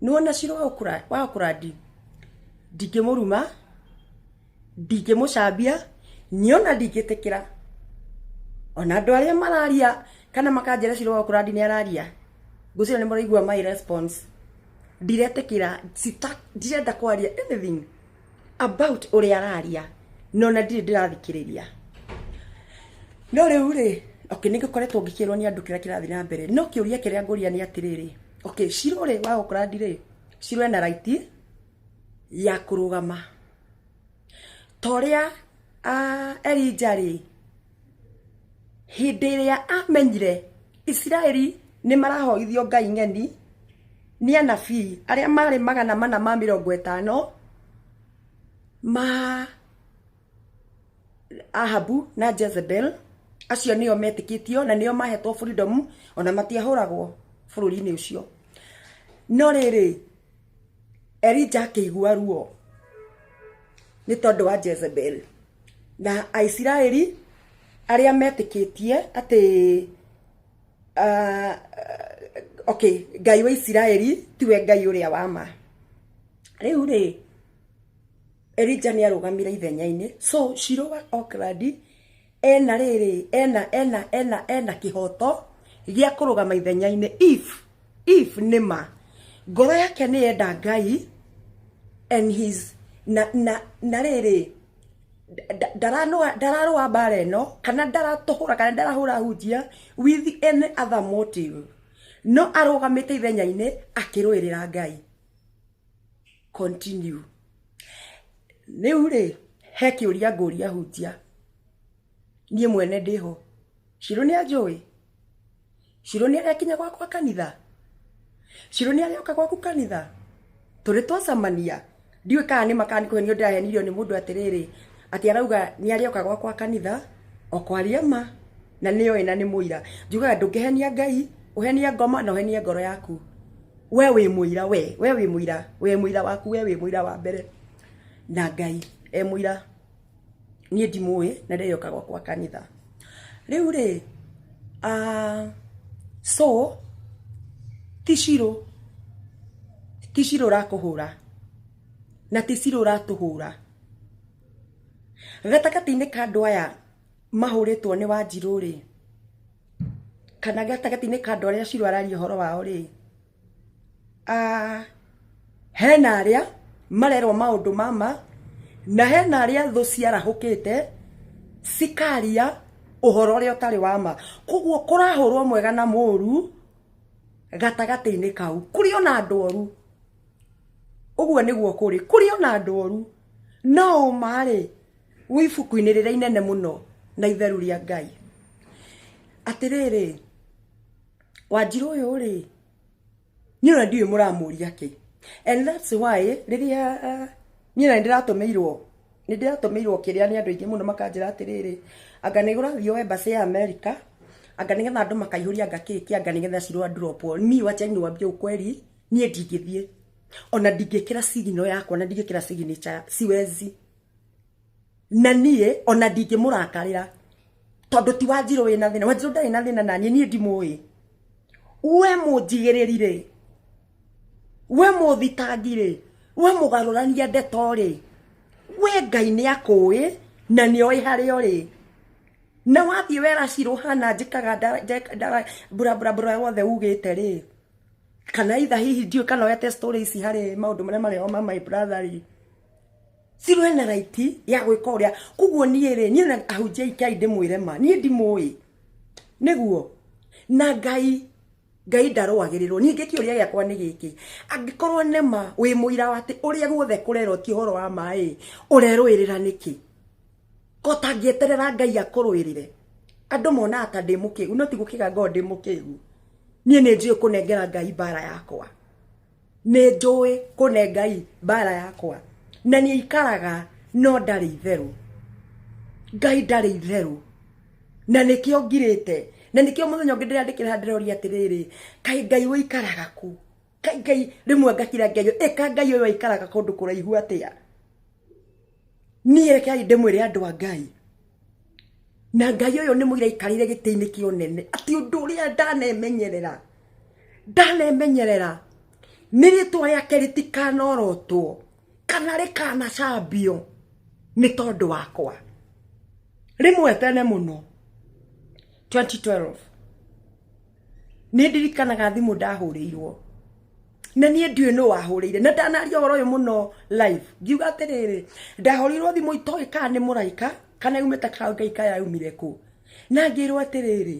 Nĩwona Shiro wa Okurandi, ndingĩmũruma, ndingĩmũcambia, niĩ ona ndingĩtĩkĩra. Ona andũ arĩa mararia kana makanjĩra Shiro wa Okurandi nĩ araria, ngwĩciria nĩ mũraigua my response. Ndiretĩkĩra, ndirenda kwaria anything about ũrĩa araria, na ona ndirĩ ndĩrathikĩrĩria. No rĩu rĩ, okay, nĩ ngĩkoretwo ngĩkĩrwo nĩ andũ kĩrĩa kĩrathiĩ na mbere, no kĩũria kĩrĩa ngũria nĩ atĩrĩrĩ, okay, Shiro rĩ, wa Okurandi rĩ, Shiro ena right ya kũrũgama. Ta ũrĩa Elijah rĩ, hĩndĩ ĩrĩa amenyire Isiraeli nĩ marahoithio ngai ng'eni nĩ anabii arĩa marĩ 450 ma Ahabu na Jezebel, acio nĩo metĩkĩtio na nĩo mahetwo freedom ona matiahũragwo bũrũri-inĩ ũcio. No rĩrĩ, Elija akĩigua ruo nĩ tondũ wa Jezebel na Aisiraeli arĩa metĩkĩtie atĩ okay, Ngai wa Isiraeli tiwe Ngai ũrĩa wa ma. Rĩu rĩ, Elija nĩ arũgamire ithenya-inĩ. So Shiro wa Oakland ena rĩrĩ, ena ena ena ena kĩhoto gĩa kũrũgama ithenya-inĩ if nĩ ma ngoro yake nĩ yenda Ngai and his na na na rĩrĩ ndararũa ndararũa mbara ĩno kana ndaratũhũra kana ndarahũra hunjia with any other motive, no arũgamĩte ithenya-inĩ akĩrũĩrĩra Ngai. Continue. Rĩu rĩ, he kĩũria ngũria hunjia. Niĩ mwene ndĩho. Shiro nĩ anjũĩ? Shiro nĩ arĩ akinya gwakwa kanitha? Shiro nĩ arĩ oka gwaku kanitha? Tũrĩ twacemania? Ndiũĩ kana nĩ ma kana nĩ kũhenio ndĩrahenirio nĩ mũndũ atĩrĩrĩ, atĩ arauga nĩ arĩ oka gwakwa kanitha, o kwaria ma, na nĩoĩ na nĩ mũira. Njugaga ndũngĩhenia Ngai, ũhenie ngoma na ũhenie ngoro yaku. We wĩ mũira, we, we wĩ mũira, wĩ mũira waku, we wĩ mũira wa mbere. Na Ngai e mũira. Niĩ ndimũĩ na ndarĩ oka gwakwa kanitha. Rĩu rĩ, so ti Shiro, ti Shiro ũrakũhũra na ti Shiro ũratũhũra. Gatagatĩ-inĩ ka andũ aya mahũrĩtwo nĩ Wanjirũ rĩ, kana gatagatĩ-inĩ ka andũ arĩa Shiro araria ũhoro wao rĩ, hena arĩa marerwo maũndũ ma ma na hena arĩa thũ ciarahũkĩte cikaria ũhoro ũrĩa ũtarĩ wa ma. Koguo kũrahũrwo mwega na mũru gatagatĩ-inĩ kau. Kũrĩ ona andũ oru, ũguo nĩguo kũrĩ, kũrĩ ona andũ oru, no ũma rĩ, wĩ ibuku-inĩ rĩrĩa inene mũno na itheru rĩa Ngai. Atĩrĩrĩ, Wanjirũ ũyũ rĩ, niĩ ona ndiũĩ mũramũria kĩ. And that's why rĩrĩa niĩ ona nĩndĩratũmĩirwo, nĩndĩratũmĩirwo kĩrĩa nĩ andũ aingĩ mũno makanjĩra atĩrĩrĩ, anga nĩ ũrathiĩ embassy ya America, anga nĩgetha andũ makaihũria anga kĩ kĩ anga nĩgetha Shiro a drop wo. Niĩ wacha niwaambie ukweli, niĩ ndingĩthiĩ. Ona ndingĩkĩra signal yakwa na ndingĩkĩra signature, siwezi. Na niĩ ona ndingĩmũrakarĩra tondũ ti Wanjirũ wĩna thĩna. Wanjirũ ndarĩ na thĩna naniĩ, niĩ ndimũĩ. We mũnjigĩrĩri rĩ, we mũthitangi rĩ, we mũgarũrania ndeto rĩ, we Ngai nĩ akũĩ na nĩ oĩ harĩa ũrĩ. Na wathiĩ wera Shiro hana njĩkaga mbura mbura mbura wothe ugĩte rĩ, kana either hihi ndiũĩ kana oyete story ici harĩ maũndũ marĩa marĩ ma my brother rĩ, Shiro ena right ya gwĩka ũrĩa. Koguo niĩ rĩ, niĩ na ahunjia ikai ndĩmwĩre ma, niĩ ndimũĩ. Nĩguo. Na Ngai, Ngai ndarũagĩrĩrwo. Ningĩ kĩũria gĩakwa nĩ gĩkĩ, angĩkorwo nĩ ma wĩ mũira wa atĩ ũrĩa guothe kũrerwo ti ũhoro wa ma ĩ, ũrerũĩrĩra nĩkĩ? Ko ũtangĩeterera Ngai akũrũĩrĩre? Andũ monaga ta ndĩ mũkĩgu, no ti gũkĩga ngoragwo ndĩ mũkĩgu. Niĩ nĩ njũĩ kũnengera Ngai mbara yakwa. Nĩ njũĩ kũne Ngai mbara yakwa. Na nĩ aikaraga no ndarĩ itherũ. Ngai ndarĩ itherũ. Na nĩkĩo ngirĩte. Na nĩkĩo mũthenya ũngĩ ndĩrandĩkĩra ndĩroria atĩrĩrĩ, kaĩ Ngai ũikaraga kũ? Kaĩ Ngai, rĩmwe ngakira Ngai, ĩka Ngai ũyũ aikaraga kũndũ kũraihu atĩa? Niĩ rekei ndĩmwĩre andũ a Ngai, na Ngai ũyũ nĩ mũira aikarĩire gĩtĩ-inĩ kĩa ũnene, atĩ ũndũ ũrĩa ndanemenyerera, ndanemenyerera, Nĩ rĩtwa rĩake rĩtikanorotwo kana rĩkanacambio nĩ tondũ wakwa. Rĩmwe tene mũno 2012 nĩ ndirikanaga thimũ ndahũrĩirwo na niĩ ndiũĩ nũ wahũrĩire, na ndanaria ũhoro ũyũ mũno live ngiuga atĩrĩrĩ, ndahũrĩirwo thimũ itoĩ kana nĩ mũraika kana yumĩte kwa Ngai kana yaumire kũ, na ngĩrwo atĩrĩrĩ,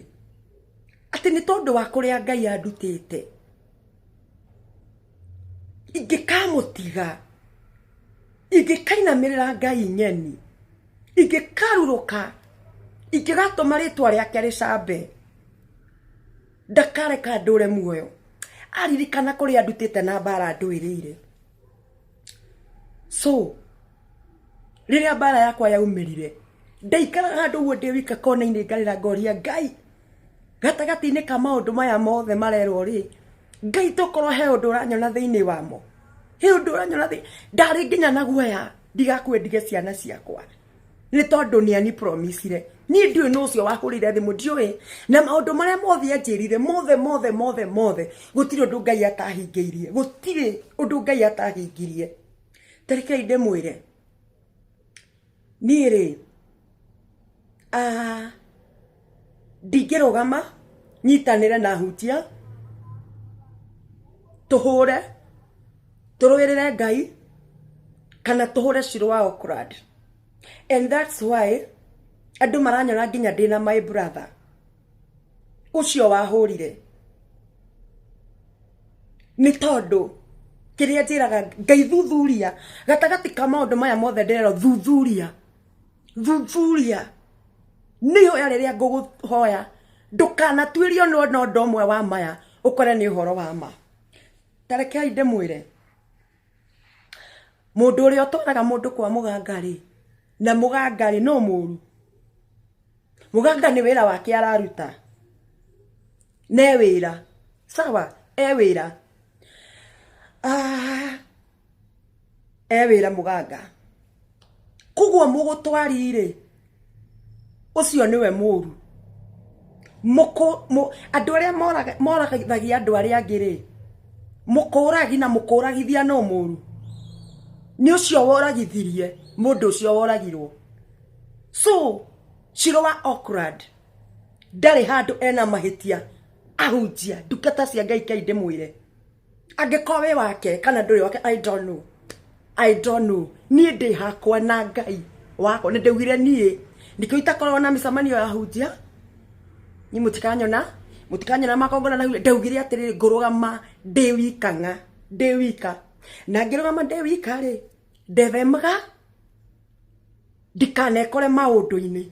atĩ nĩ tondũ wa kũrĩa Ngai andutĩte ingĩkamũtiga, ingĩkainamĩrĩra Ngai ng'eni, ingĩkarurũka, ingĩgatũma rĩtwa rĩake rĩcambe, ndakareka ndũre muoyo. Aririkana kũrĩa andutĩte na mbara ndũĩrĩire. So rĩrĩa mbara yakwa yaumĩrire, ndaikaraga handũ ũguo ndĩ wika kona-inĩ ngarĩra ngoria Ngai, gatagatĩ-inĩ ka maũndũ maya mothe marerwo rĩ, Ngai tokorwo he ũndũ ũranyona thĩinĩ wamo, he ũndũ ũranyona thĩinĩ. Ndarĩ nginya na guoya ndigakue ndige ciana ciakwa, nĩ tondũ nĩ ani promisire. Niĩ ndiũĩ nũ ũcio wahũrĩire thimũ, ndiũĩ. Na maũndũ marĩa mothe anjĩrire, mothe mothe mothe mothe, gũtirĩ ũndũ Ngai atahingĩirie, gũtirĩ ũndũ Ngai atahingirie. Ta rekei ndĩmwĩre, niĩ rĩ, ndingĩrũgama nyitanĩre na hutia, tũhũre, tũrũĩrĩre Ngai, kana tũhũre Shiro wa Oakland. And that's why andũ maranyona nginya ndĩna my brother ũcio wahũrire, nĩ tondũ kĩrĩa njĩraga Ngai, thuthuria gatagatĩ ka maũndũ maya mothe ndĩrerwo, thuthuria, thuthuria. Nĩ ihoya rĩrĩa ngũgũhoya, ndũkanatuĩrio no na ũndũ ũmwe wa maya ũkore nĩ ũhoro wa ma. Ta rekei ndĩmwĩre, mũndũ ũrĩa ũtwaraga mũndũ kwa mũganga rĩ, na mũganga rĩ, no mũru. Mũganga nĩ wĩra wake araruta, na e wĩra, sawa, e wĩra. E wĩra mũganga. Koguo mũgũtwari rĩ, ũcio nĩwe mũru. Andũ arĩa moragithagia andũ arĩa angĩ rĩ, mũkũragi na mũkũragithia no mũru. Nĩ ũcio woragithirie mũndũ ũcio woragirwo. So, Shiro wa Oakland ndarĩ handũ ena mahĩtia, ahunjia ndungata cia Ngai kai ndĩmwĩre, angĩkorwo wĩ wake kana ndũrĩ wake, I don't know, I don't know. Niĩ ndĩ hakwa na Ngai wakwa, nĩ ndaugire niĩ nĩkĩo itakoragwo na mĩcemanio ya ahunjia. Niĩ mũtikanyona, mũtikanyona makongona na ndaugire atĩrĩrĩ, ngũrũgama ndĩ wika ng'a, ndĩ wika. Na ngĩrũgama ndĩ wika rĩ, ndethemaga ndikanekore maũndũ-inĩ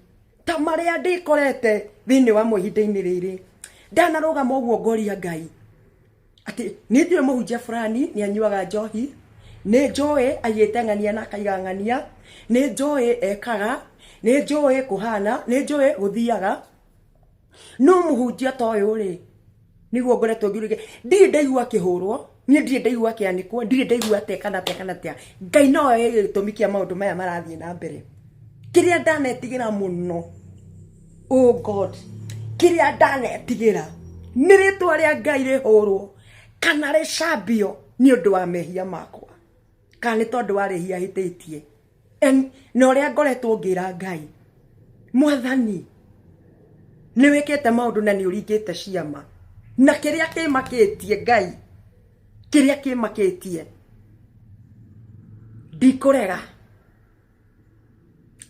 ta marĩa ndĩkorete thĩinĩ wa mo ihinda-inĩ rĩrĩ. Ndanarũgama ũguo ngoria Ngai atĩ nĩ njũĩ mũhunjia fulani nĩ anyuaga njohi, nĩ njũĩ aigĩte ng'ania na akaiga ng'ania, nĩ njũĩ ekaga, nĩ njũĩ kũhana, nĩ njũĩ gũthiaga. No mũhunjia ta ũyũ rĩ, nĩguo ngoretwo ngiuga, ndirĩ ndaigua akĩhũrwo, niĩ ndirĩ ndaigua akĩanĩkwo, ndirĩ ndaigua atĩa kana atĩa kana atĩa. Ngai no oe gĩtũmi kĩa maũndũ maya marathiĩ na mbere. Kĩrĩa ndanetigĩra mũno, oh God, kĩrĩa ndanetigĩra nĩ rĩtwa rĩa Ngai rĩhũrwo kana rĩcambio nĩ ũndũ wa mehia makwa, kana nĩ tondũ wa rĩhia hĩtĩtie. Na ũrĩa ngoretwo ngĩra Ngai, Mwathani, nĩ wĩkĩte maũndũ na nĩ ũringĩte ciama, na kĩrĩa kĩmakĩtie Ngai, kĩrĩa kĩmakĩtie ndikũrega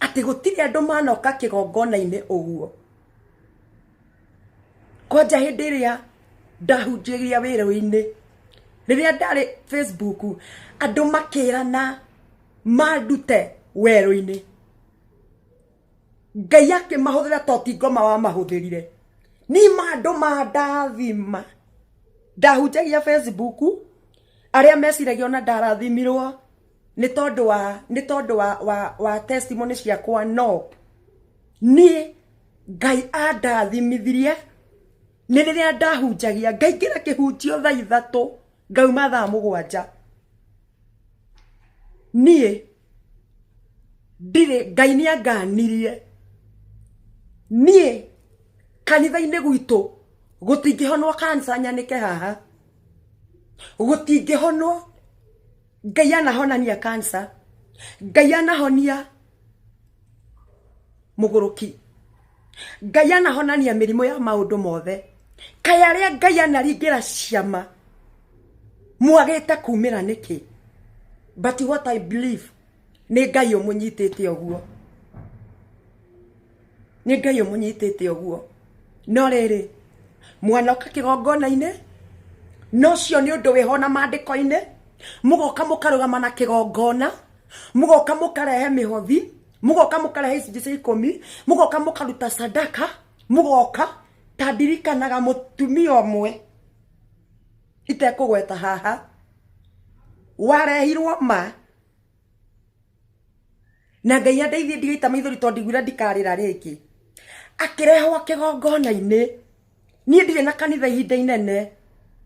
atĩ gũtirĩ andũ manoka kĩgongona-inĩ ũguo. Kwanja hĩndĩ ĩrĩa ndahunjĩria wĩra-inĩ, rĩrĩa ndarĩ Facebook, andũ makĩrana mandute werũ-inĩ. Ngai akĩmahũthĩra to ti ngoma wamahũthĩrire. Niĩ ma andũ mandathima. Ndahunjagia Facebook, arĩa meciragia ona ndarathimirwo nĩ tondũ wa, nĩ tondũ wa, wa, wa testimony ciakwa, no niĩ Ngai andathimithirie nĩ rĩrĩa ndahunjagia, ngaingĩra kĩhunjio thaa 3, ngauma thaa 7. Niĩ ndirĩ, Ngai nĩ anganirie. Niĩ kanitha-inĩ gwitũ gũtingĩhonwo cancer nyanĩke haha. Gũtingĩhonwo. Ngai anahonania cancer, Ngai anahonia mũgũrũki, Ngai anahonania mĩrimũ ya maũndũ mothe. Kaĩ arĩa Ngai anaringĩra ciama mwagĩte kumĩra nĩkĩ? But what I believe, nĩ Ngai ũmũnyitĩte ũguo, nĩ Ngai ũmũnyitĩte ũguo. No rĩrĩ, mwanoka kĩgongona-inĩ, no ũcio nĩ ũndũ wĩho na maandĩko-inĩ, mũgoka mũkarũgama na kĩgongona, mũgoka mũkarehe mĩhothi, mũgoka mũkarehe icunjĩ cia ikũmi, mũgoka mũkaruta sadaka, mũgoka ta ndirikanaga mũtumia ũmwe itekũgweta haha, warehirwo ma na Ngai andeithie ndigaita maithori tondũ ndiguire ndikarĩra rĩngĩ. Akĩrehwo kĩgongona-inĩ. Niĩ ndirĩ na kanitha ihinda inene,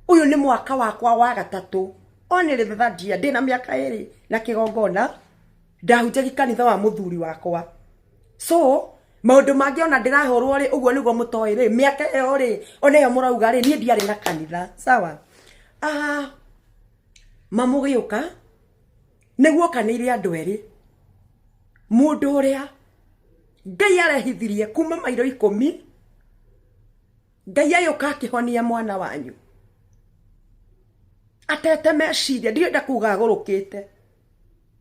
ũyũ nĩ mwaka wakwa wa gatatũ, only the third year, ndĩna mĩaka ĩrĩ na kĩgongona, ndahunjagia kanitha wa mũthuri wakwa. So maũndũ mangĩ ona ndĩrahũrwo rĩ, ũguo nĩguo mũtoĩ rĩ, mĩaka ĩyo rĩ, ona ĩyo mũrauga rĩ, niĩ ndiarĩ na kanitha, sawa. Ah, mamũgĩũka nĩguokanĩire andũ erĩ, mũndũ ũrĩa Ngai arehithirie kuma mairo 10, Ngai agĩũka akĩhonia mwana wanyu atete meciria, ndirenda kuga agũrũkĩte,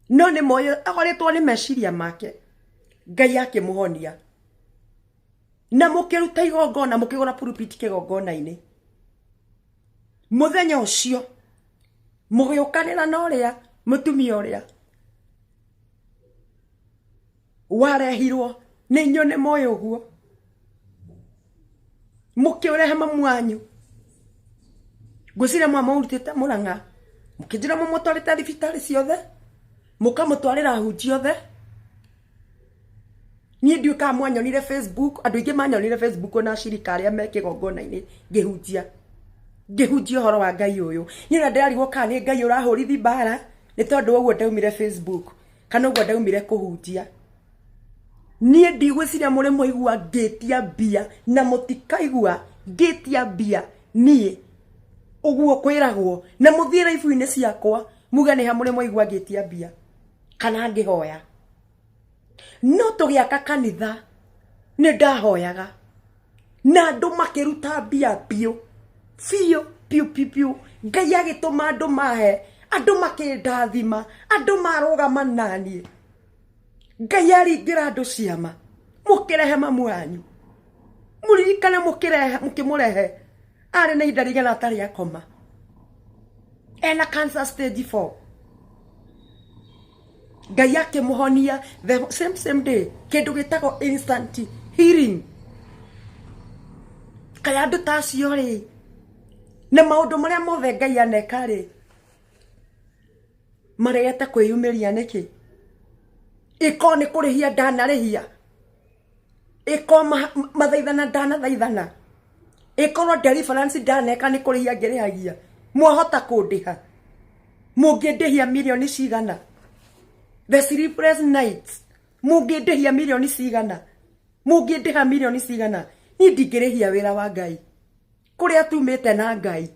no nĩ moĩ agorĩtwo nĩ meciria make, Ngai akĩmũhonia. Na mũkĩruta igongona, mũkĩgũra pulpit kĩgongona-inĩ. Mũthenya ũcio mũgĩũkanĩra na ũrĩa mũtumia ũrĩa warehirwo nĩ inyuĩ nĩ moĩ ũguo, mũkĩũrehe mamu wanyu, ngwĩciria mwamũrutĩte Mũrang'a, mũkĩnjĩra mũmũtwarĩte thibitarĩ ciothe, mũkamũtwarĩra ahunjia othe. Niĩ ndiũĩ kana mwanyonire Facebook, andũ aingĩ manyonire Facebook ona acirika arĩa me kĩgongona-inĩ ngĩhunjia, ngĩhunjia ũhoro wa Ngai ũyũ. Niĩ ona ndĩrarigwo kana nĩ Ngai ũrahũrithi mbara nĩ tondũ wa ũguo ndaumire Facebook kana ũguo ndaumire kũhunjia. Niĩ ndigwĩciria mũrĩ mwaigua ngĩtia mbia na mũtikaigua ngĩtia mbia niĩ ũguo kwĩragwo, na mũthiĩ live-inĩ ciakwa muge nĩ ha mũrĩ mwaigua ngĩtia mbia kana ngĩhoya. No tũgĩaka kanitha nĩ ndahoyaga na andũ makĩruta mbia biũ biũ biũ biũ biũ. Ngai agĩtũma andũ mahe, andũ makĩndathima, andũ marũgama naniĩ. Ngai aringĩra andũ ciama, mũkĩrehe mamu wanyu, mũririkane mũkĩrehe, mũkĩmũrehe arĩ na ihinda rĩigana atarĩ akoma, ena cancer stage 4. Ngai akĩmũhonia the same same day, kĩndũ gĩtagwo instant healing. Kaĩ andũ ta acio rĩ, na maũndũ marĩa mothe Ngai aneka rĩ, maregete kwĩyumĩria nĩkĩ? Ĩkorwo nĩ kũrĩhia ndanarĩhia, ĩkorwo mathaithana ndanathaithana, ĩkorwo deliverance ndaneka nĩ kũrĩhia ngĩrĩhagia, mwahota kũndĩha? Mũngĩndĩhia mirioni cigana? The sleepless nights, mũngĩndĩhia mirioni cigana? Mũngĩndĩha mirioni cigana? Niĩ ndingĩrĩhia wĩra wa Ngai, kũrĩa tumĩte na Ngai.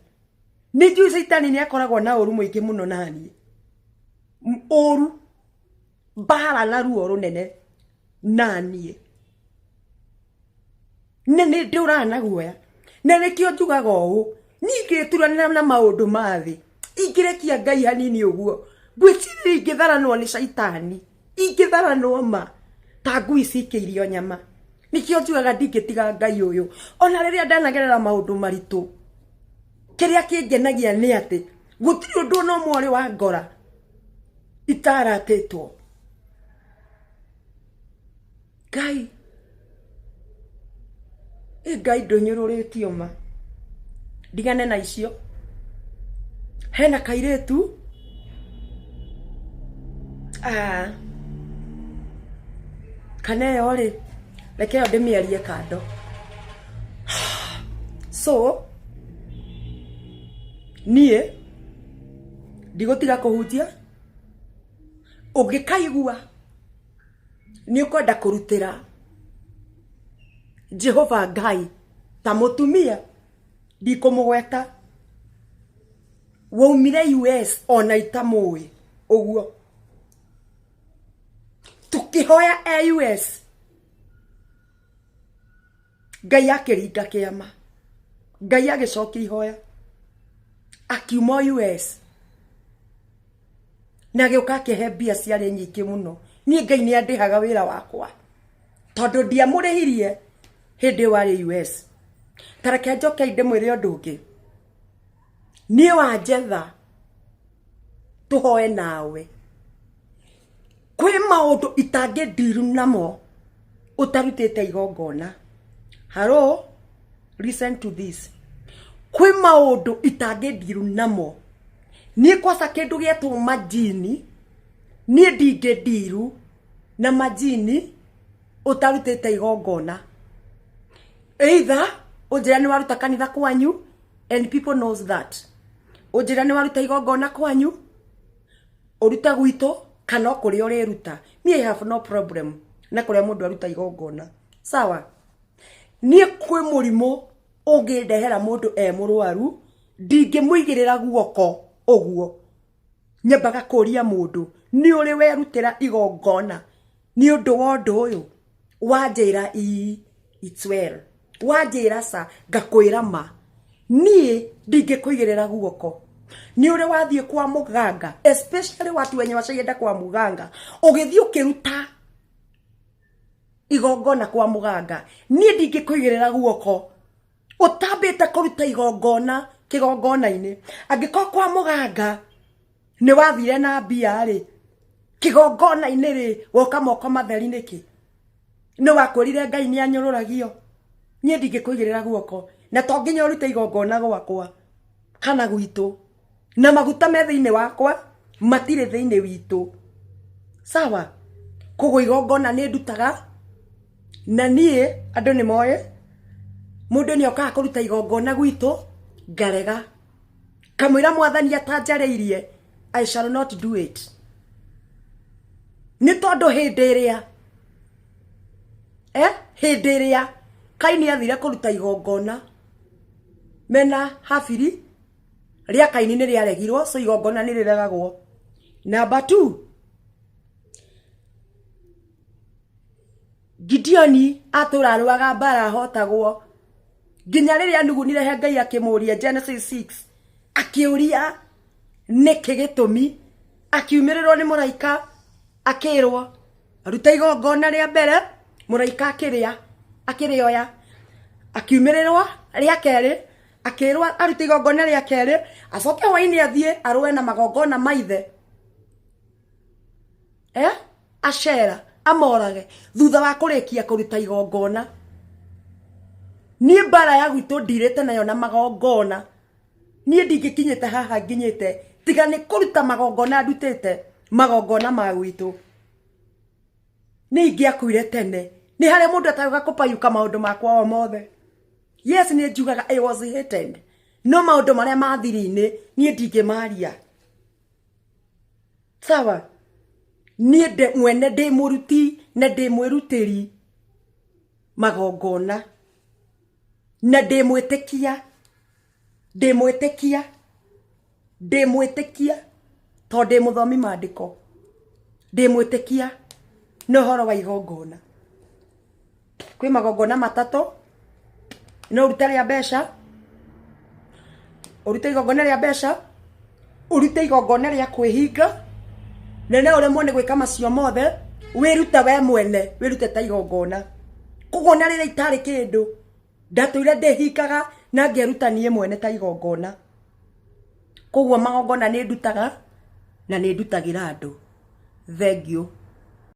Nĩ njũĩ caitani nĩ akoragwo na ũru mũingĩ mũno naniĩ, ũru, mbara na ruo rũnene naniĩ. Na nĩ ndũraga na guoya, na nĩkĩo njugaga ũũ, niĩ ingĩturanĩra na maũndũ ma thĩ, ingĩrekia Ngai hanini ũguo, ngwĩciria ingĩtharanwo nĩ caitani, ingĩtharanwo ma ta ngui cikĩirio nyama. Nĩkĩo njugaga ndingĩtiga Ngai ũyũ, ona rĩrĩa ndanagerera maũndũ maritũ, kĩrĩa kĩngenagia nĩ atĩ gũtirĩ ũndũ ona ũmwe ũrĩ wa ngora itaratĩtwo. Ngai, ĩ Ngai ndũnyũrũrĩtio ma, ndigane na icio. Hena kairĩtu ah, kana ĩyo rĩ, reke ĩyo ndĩmĩarie kando. So niĩ ndigũtiga kũhunjia, ũngĩkaigua nĩ ũkwenda kũrutĩra Jehova Ngai ta mũtumia, ndikũmũgweta. Waumire US ona itamũĩ ũguo. Tukĩhoya e US. Ngai akĩringa kĩama. Ngai agĩcokia ihoya. Akiuma US. Na agĩũka akĩhe mbia ciarĩ nyingĩ mũno. Niĩ Ngai nĩ andĩhaga wĩra wakwa. Tondũ ndiamũrĩhirie hĩndĩ ĩyo arĩ US. Ta reke njoke ndĩmwĩre ũndũ ũngĩ. Niĩ wanjetha tũhoe nawe. Kwĩ maũndũ itangĩ deal namo ũtarutĩte igongona. Hello, listen to this. Kwĩ maũndũ itangĩ deal namo. Niĩ kwaca kĩndũ gĩetwo majini, niĩ ndingĩ deal na majini ũtarutĩte igongona. Either ũnjĩre nĩ waruta kanitha kwanyu and people knows that. Ũnjĩre nĩ waruta igongona kwanyu, ũrute gwitũ kana o kũrĩa ũrĩruta. Me I have no problem na kũrĩa mũndũ aruta igongona. Sawa? Niĩ kwĩ mũrimũ ũngĩndehera mũndũ e mũrwaru, ndingĩmũigĩrĩra guoko ũguo. Nyambaga kũria mũndũ, nĩ ũrĩ werutĩra igongona nĩ ũndũ wa ũndũ ũyũ? Wanjĩra ii, it's well. Wanjĩra ca, ngakwĩra ma. Niĩ ndingĩkũigĩrĩra guoko. Nĩ ũrĩ wathiĩ kwa mũganga, especially watu wenye washaienda kwa mũganga, ũgĩthiĩ ũkĩruta igongona kwa mũganga, niĩ ndingĩkũigĩrĩra guoko ũtambĩte kũruta igongona kĩgongona-inĩ. Angĩkorwo kwa mũganga nĩ wathire na mbia rĩ, kĩgongona-inĩ rĩ, woka moko matheri nĩkĩ? Nĩ wakwĩrire Ngai nĩ anyũrũragio? Niĩ ndingĩkũigĩrĩra guoko, na to nginya ũrute igongona gwakwa kana gwitũ, na maguta me thĩinĩ wakwa matirĩ thĩinĩ witũ. Sawa? Koguo igongona nĩ ndutaga, na niĩ andũ nĩ moĩ, mũndũ nĩ okaga kũruta igongona gwitũ, ngarega. Kamwĩra mwathani atanjarĩirie, I shall not do it. Nĩ tondũ hĩndĩ ĩrĩa hĩndĩ ĩrĩa Kaini athire kũruta igongona mena Habili, rĩa Kaini nĩ rĩaregirwo, so igongona nĩ rĩregagwo. Number 2, Gideoni atũra arũaga mbara ahotagwo nginya rĩrĩa anugunire he Ngai akĩmũria Genesis 6 akĩũria nĩkĩ gĩtũmi, akiumĩrĩrwo nĩ mũraika akĩrwo ruta igongona rĩa mbere, mũraika akĩrĩa akĩrĩoya, akiumĩrĩrwo rĩa kerĩ akĩrwo arute igongona rĩa kerĩ, acoke hwainĩ athiĩ arũe na magongona ma ithe Ashera amorage thutha wa kũrĩkia kũruta igongona. Niĩ mbara ya gwitũ ndirĩte nayo na magongona. Niĩ ndingĩkinyĩte haha nginyĩte tiga nĩ kũruta magongona ndutĩte magongona ma gwitũ. Nĩ ingĩakuire tene. Nĩ harĩa mũndũ atagũka kũpayuka maũndũ makwa o mothe. Yes, nĩ njugaga I was hated. No maũndũ marĩa ma thiri-inĩ niĩ ndingĩmaria. Sawa? Niĩ ndĩ mwene ndĩ mũruti na ndĩ mwĩrutĩri magongona na ndĩ mwĩtĩkia, ndĩ mwĩtĩkia, ndĩ mwĩtĩkia tondũ ndĩ mũthomi mandĩko, ndĩ mwĩtĩkia na ũhoro wa igongona. Kwĩ magongona matatũ, no ũrute rĩa mbeca, ũrute igongona rĩa mbeca, ũrute igongona rĩa kwĩhinga, na no ũremwo nĩ gwĩka macio mothe, wĩrute we mwene, wĩrute ta igongona. Koguo ona rĩrĩa itarĩ kĩndũ, ndatũire ndĩhingaga na ngeruta niĩ mwene ta igongona. Koguo magongona nĩ ndutaga na nĩ ndutagĩra andũ. Thengiũ.